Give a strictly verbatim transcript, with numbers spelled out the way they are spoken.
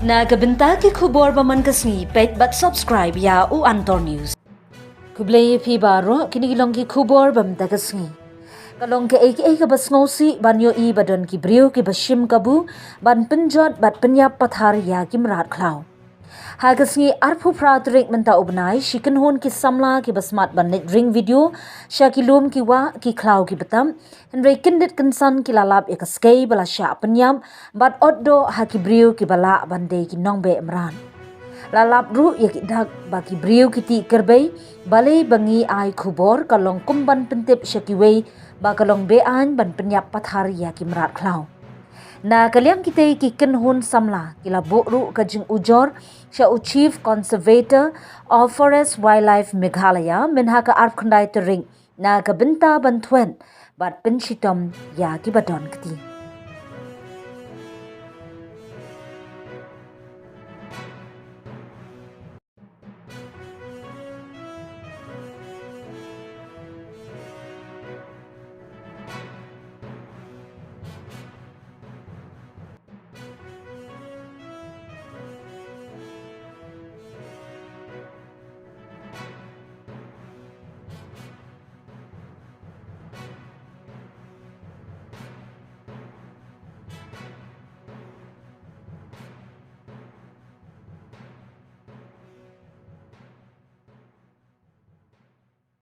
Na ka bynta ki khubor ba man ka sngi, peit bad subscribe ïa u Antor News. Khublei ïa phi baroh, kine ki long ki khubor ba mynta ka sngi. Ka long kaei kaei kaba sngewsih ban ïohi ba don ki briew kiba shim kabu ban pynjot bad pynïap pathar ïa ki mrad khlaw. Ha ka sngi arphew phra tarik mynta u bnai, shi kynhun ki samla kiba smat ban leit ring video sha ki lum ki wah, ki khlaw kiba tam, hynrei kyndit kynsan ki la lap ïa ka skei ba la shah pynïap bad ot doh ha ki briew kiba lah ban dei ki nongbeh mrad. La lap ruh ïa ki dak ba ki briew ki tih kyrpei, balei ba ngi ai khubor ka long kum ban pyntip sha kiwei ba ka long be-aiñ ban pynïap pathar ïa ki mrad khlaw. Na ka liang kitei ki kynhun samla ki la buh ruh ka jingujor sha u Chief Conservator of Forest Wildlife Meghalaya mynha ka arphew khyndai tarik na ka bynta ban thwet bad pynshitom ïa kiba don kti.